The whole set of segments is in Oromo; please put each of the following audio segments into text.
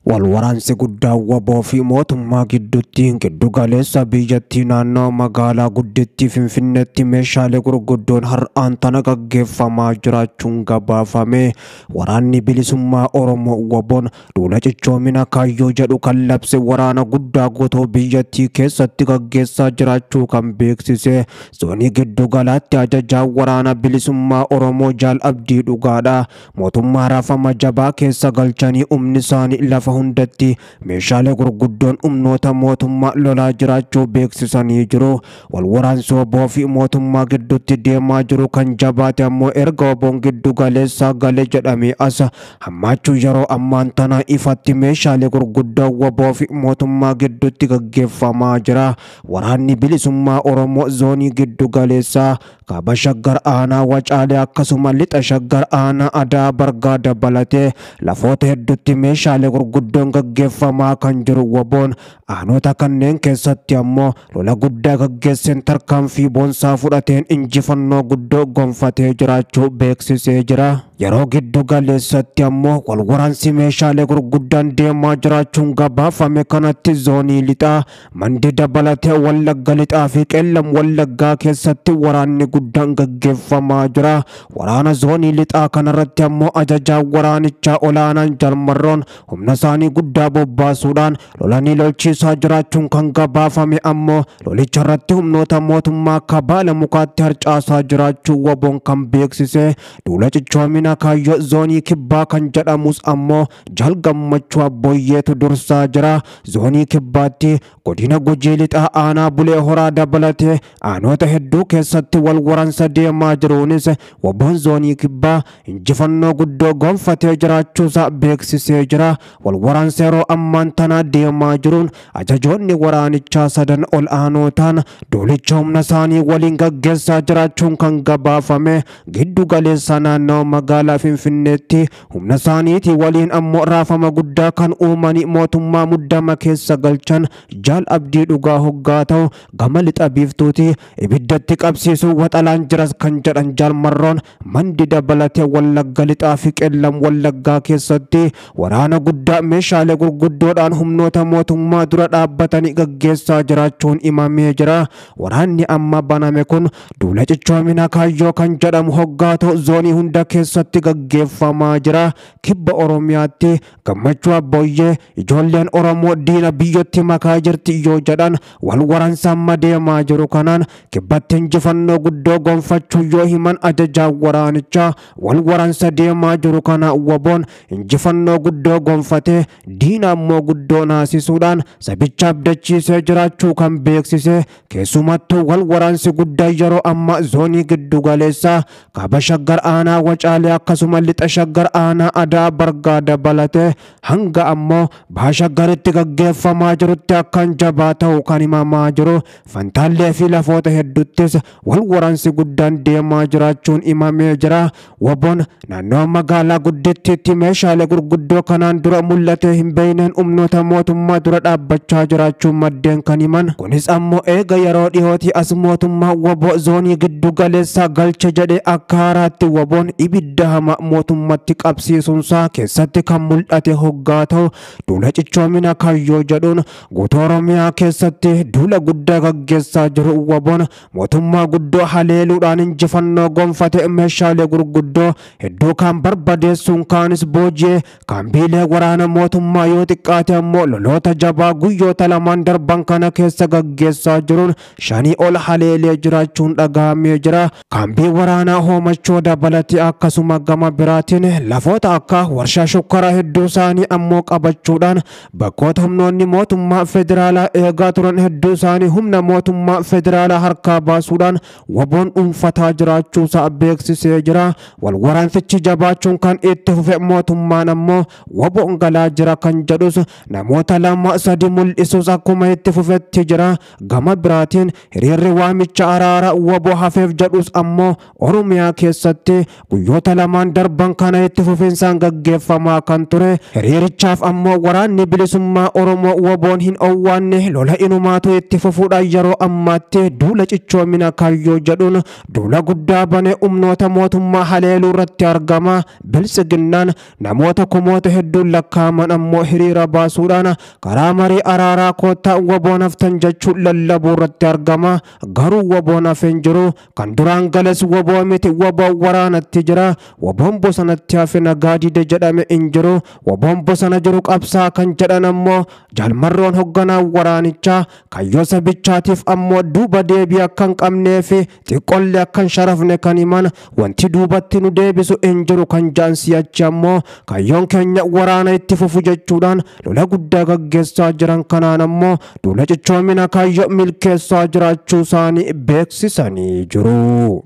Walwaraansi guddaan WBO fi mootummaa gidduutti giddu galeessa biyyattii naannoo magaalaa guddittii Finfinneetti meeshaalee gurguddoon har'aan tana gaggeeffamaa jiraachuun gabaafame. Waraanni bilisummaa Oromoo WBOn duula cichoomina kaayyoo jedhu kan labse waraana guddaa guutuu biyyattii keessatti gaggeessaa jiraachuu kan beeksise. Zoonii giddu galaatti ajajaa waraana bilisummaa Oromoo Jaal Abdii Dhugaadha. Mootummaa raafama jabaa keessa galchanii humni isaanii lafa hundatti meeshaalee gurguddoon humnoota mootummaa lolaa jiraachuu beeksisanii jiru. Walwaraansi WBO fi mootummaa gidduutti deemaa jiru kan jabaate ammoo erga WBOn giddu galeessaa gale jedhamee as hammaachuu yeroo ammaan tana ifatti meeshaalee gurguddoon WBO fi mootummaa gidduutti gaggeeffamaa jira. Waraanni bilisummaa Oromoo zoonii giddu galeessaa kaaba Shaggar aanaa Wacaalee akkasuma lixa Shaggar aanaa Adaa Bargaa dabalatee lafoota hedduutti meeshaalee gurguddoon gaggeeffamaa kan jiru WBOn aanota kanneen keessatti ammoo lola guddaa gaggeesseen tarkaanfii boonsaa fudhateen injifannoo guddoo gonfatee jiraachuu beeksisee jira. Yeroo giddu galeessatti ammoo walwaraansi meeshaalee gurguddaan deemaa jiraachuun gabaafame kanatti zoonii lixaa Mandi dabalatee Wallagga lixaa fi Qeellam Wallaggaa keessatti waraanni guddaan gaggeeffamaa jira. Waraana zoonii lixaa kanarratti ammoo ajajaa waraanichaa olaanaan Jalmarroon humna isaanii guddaa bobbaasuudhaan lolanii lolchiisaa jiraachuun kan gabaafame ammoo lolicha irratti humnoota mootummaa akka baala mukaatti harcaasaa jiraachuu WBOn kan beeksise. Duula cichoomina kaayyoo zoonii kibbaa kan jedhamus ammoo Jaal Gammachuu Abboyyeetu dursaa jira. Zoonii kibbaatti godina Gujii lixaa aanaa Bulee Horaa dabalatee aanota hedduu keessatti wal waraansa deemaa jiruunis WBOn zoonii kibbaa injifannoo guddoo gonfatee jiraachuusaa beeksisee jira. Wal waraansa yeroo ammaan tana deemaa jiruun ajajoonni waraanichaa sadan ol aanoo ta'an duulicha humna isaanii waliin gaggeessaa jiraachuun kan gabaafame. Giddu galeessa naannoo magaalaa Finfinneetti humna isaaniitii waliin ammoo raafama guddaa kan uumanii mootummaa muddama keessa galchan Jaal Abdii Dhugaa hoggaa ta'u gama lixa biiftuuti ibiddatti qabsiisuu waxalaan jiras kan jedhan Jaal Marroon Mandi dabalatee Wallagga lixaa fi Qeellam Wallaggaa keessatti waraana guddaa meeshaalee gurguddoodhaan humnoota mootummaa dura dhaabbatanii gaggeessaa jiraachuun himamee jira. Waraanni amma baname kun duula cichoomina kaayyoo kan jedhamu hoggaa ta'u zoonii hunda keessatti gaggeeffamaa jira. Kibba Oromiyaatti Gammachuu Abboyyee ijoolleen Oromoo diina biyyootti makaa jirti yoo jedhan wal waraansa amma deemaa jiru kanaan kibbatti injifannoo guddoo gonfachuu yoo himan ajajaa waraanichaa wal waraansa deemaa jiru kana WBOn injifannoo guddoo gonfatee diina ammoo guddoo naasisuudhaan sabicha abdachiisee jiraachuu kan beeksise. Keessumattuu wal waraansi guddaa yeroo amma zoonii giddu galeessaa kaaba Shaggar aanaa Wacaalee akkasuma lixa Shaggar aanaa Adaa Bargaa dabalatee hanga ammoo baha Shaggaritti gaggeeffamaa jirutti akkaan jabaa ta'u kan himamaa jiru. Fantaallee fi lafoota hedduuttis wal waraansi guddaan deemaa jiraachuun himamee jira. WBOn naannoo magaalaa guddittiitti meeshaalee gurguddoo kanaan dura mul'atee hin beekneen humnoota mootummaa dura dhaabbachaa jiraachuun maddeen kan himan. Kunis ammoo eega yeroo dhiyootii as mootummaa WBO zoonii giddu galeessaa galche jedhee akka haaraatti WBOn ibidda hamaa mootummatti qabsiisuunsaa keessatti kan mul'ate hoggaa ta'u duula cichoomina kaayyoo jedhuun guutuu Oromiyaa keessatti duula guddaa gaggeessaa jiru WBOn mootummaa guddoo haleeluudhaan injifannoo gonfate meeshaalee gurguddoo hedduu kan barbadeessuun kaanis booji'ee kaambiilee waraana mootummaa yoo xiqqaate ammoo loloota jabaa guyyoota lamaan darban kana keessa gaggeessaa jiruun 5 ol haleelee jiraachuun dhagahamee jira. Kaambii waraanaa Hoomachoo dabalatee akkasuma gama biraatiin lafoota akka warshaa shukkaraa hedduu isaanii ammoo qabachuudhaan bakkoota humnoonni mootummaa federaalaa eegaa turan hedduu isaanii humna mootummaa federaalaa harkaa baasuudhaan WBOn dhuunfataa jiraachuusaa beeksisee jira. Wal waraansichi jabaachuun kan itti fufe mootummaan ammoo WBOn galaa jira kan jedhus namoota 2-3 mul'isuus akkuma itti fufetti jira. Gama biraatiin hiriirri waamicha araara WBO hafeef jedhus ammoo Oromiyaa keessatti guyyoota lamaan darban kana itti fufinsaan gaggeeffamaa kan ture. Hiriirichaaf ammoo waraanni bilisummaa Oromoo WBOn hin owwaanne lola inumaatu itti fufuudhaan yeroo ammaatti duula cichoomina kaayyoo jedhuun duula guddaa banee humnoota mootummaa haleeluu irratti argama. Biltsiginnaan namoota kumoota hedduun lakkaa'aman argaman ammoo hiriira baasuudhaan karaa marii araaraa koottaa WBOn haftan jechuun lallabuu irratti argama. Garuu WBOn hafe hin jiru. Kan duraan gales WBO miti, WBOn waraanatti jira. WBOn bosonatti hafe nagaa dide jedhame hin jiru. WBOn bosona jiru qabsaa kan jedhan ammoo Jaalmarroon hoogganaa waraanichaa kayyoo sabichaatiif ammoo duuba deebii akka hin qabnee fi xiqqoollee akka hin sharafne kan himan, wanti duubatti nu deebisu hin jiru kan jaan si'achi ammoo kayyoon keenya waraana itti fufu jechuudhaan lola guddaa gaggeessaa jiran kanaan ammoo duula cichoomina kaayyoo milkeessaa jiraachuu isaanii beeksisanii jiru.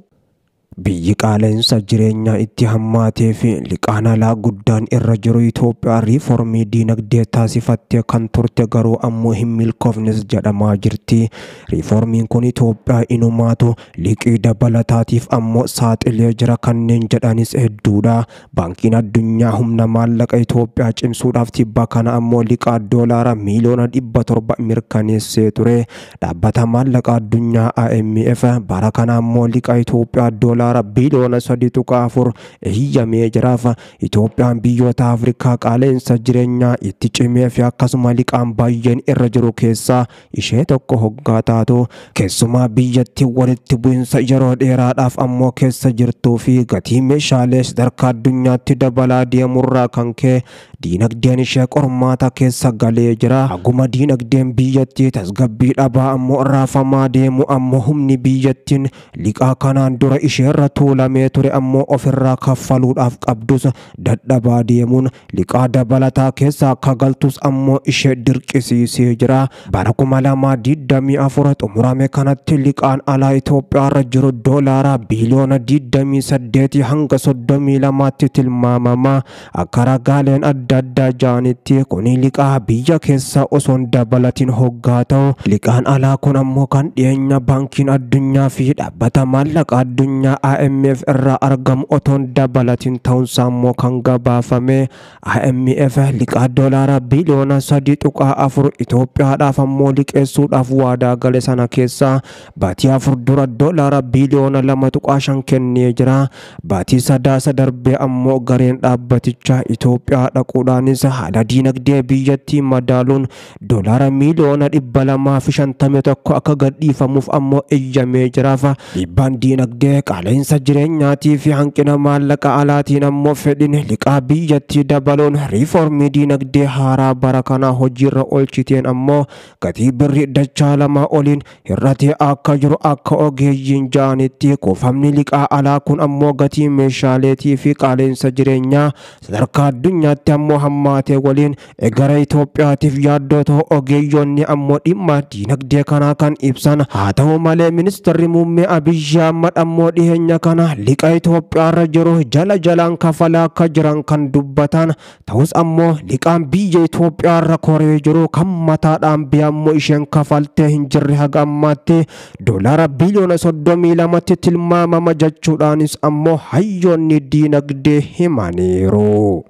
Biyyi qaala'insa jireenyaa itti hammaatee fi liqaan alaa guddaan irra jiru Itoophiyaan riiformii diinagdee taasifattee kan turte garuu ammoo hin milkoofnes jedhamaa jirti. Riiformiin kun Itoophiyaa inumaatu liqii dabalataatiif ammoo saaxilee jira kanneen jedhanis hedduudha. Baankiin addunyaa humna maallaqa Itoophiyaa cimsuudhaaf tibba kana ammoo liqaa doolaara miiliyoona 700 mirkaneessee ture. Dhaabbata maallaqa addunyaa IMF bara kana ammoo liqaa Itoophiyaa doolaara biliyoona 3.4 eeyyamee jiraaf. Itoophiyaan biyyoota Afrikaa qaala'insa jireenyaa itti cimee fi akkasuma liqaan baay'een irra jiru keessaa ishee tokko hoggaa taatu, keessumaa biyyattii walitti bu'insa yeroo dheeraadhaaf ammoo keessa jirtuu fi gatii meeshaalee sadarkaa addunyaatti dabalaa deemurraa kan ka'e diinagdeen ishee qormaata keessa galee jira. Haguma diinagdeen biyyattii tasgabbii dhabaa ammoo raafamaa deemu ammoo humni biyyattiin liqaa kanaan dura isheerra tuulamee ture ammoo ofirraa kaffaluudhaaf qabdus dadhabaa deemuun liqaa dabalataa keessa akka galtus ammoo ishee dirqisiisee jira. Bara 2024 xumurame kanatti liqaan alaa Itoophiyaarra jiru doolaara biliyoona 28 hanga 32tti tilmaamama. Akka ragaaleen adda addaa ja'anitti kuni liqaa biyya keessa osoo hin dabalatin hoggaa ta'u, liqaan alaa kun ammoo kan dhiyeenya baankiin addunyaa fi dhaabbata maallaqa addunyaa IMF irraa argamu otoo hin dabalatin ta'uunsaa immoo kan gabaafame. IMF liqaa doolaara biliyoona 3.4 Itoophiyaadhaaf ammoo liqeessuudhaaf waadaa gale sana keessaa baatii 4 dura doolaara biliyoona 2.5 kennee jira. Baatii sadaasa darbee ammoo gareen dhaabbatichaa Itoophiyaa dhaquudhaanis haala diinagdee biyyattii madaaluun doolaara miiliyoona 251 akka gadhiifamuuf ammoo eeyyamee jiraaf. Dhiibbaan diinagdee qaala'insa jireenyaatii fi hanqina maallaqa alaatiin ammoo fedhin liqaa biyyattii dabaluun riiformii diinagdee haaraa bara kana hojiirra oolchiteen ammoo gatii birrii dachaa 2 oliin hir'atee akka jiru akka ogeeyyiin ja'anitti, kuufamni liqaa alaa kun ammoo gatii meeshaaleetii fi qaala'insa jireenyaa sadarkaa addunyaatti ammoo hammaatee waliin gara Itoophiyaatiif yaaddoo ta'u ogeeyyoonni ammoo dhimma diinagdee kanaa kan ibsan. Haa ta'u malee ministeerri muummee Abiyyi Ahmad ammoo dhiyeenya kana liqa Itoophiyaarra jiru jala jalaan kafalaa akka jiran kan dubbatan ta'us ammoo liqaan biyya Itoophiyaarra koree jiru kan mataadhaan biyya ammoo isheen kafaltee hin jirre haga ammaatti doolaara biliyoona 32tti tilmaamama jechuudhaanis ammoo hayyoonni diinagdee himaniiru.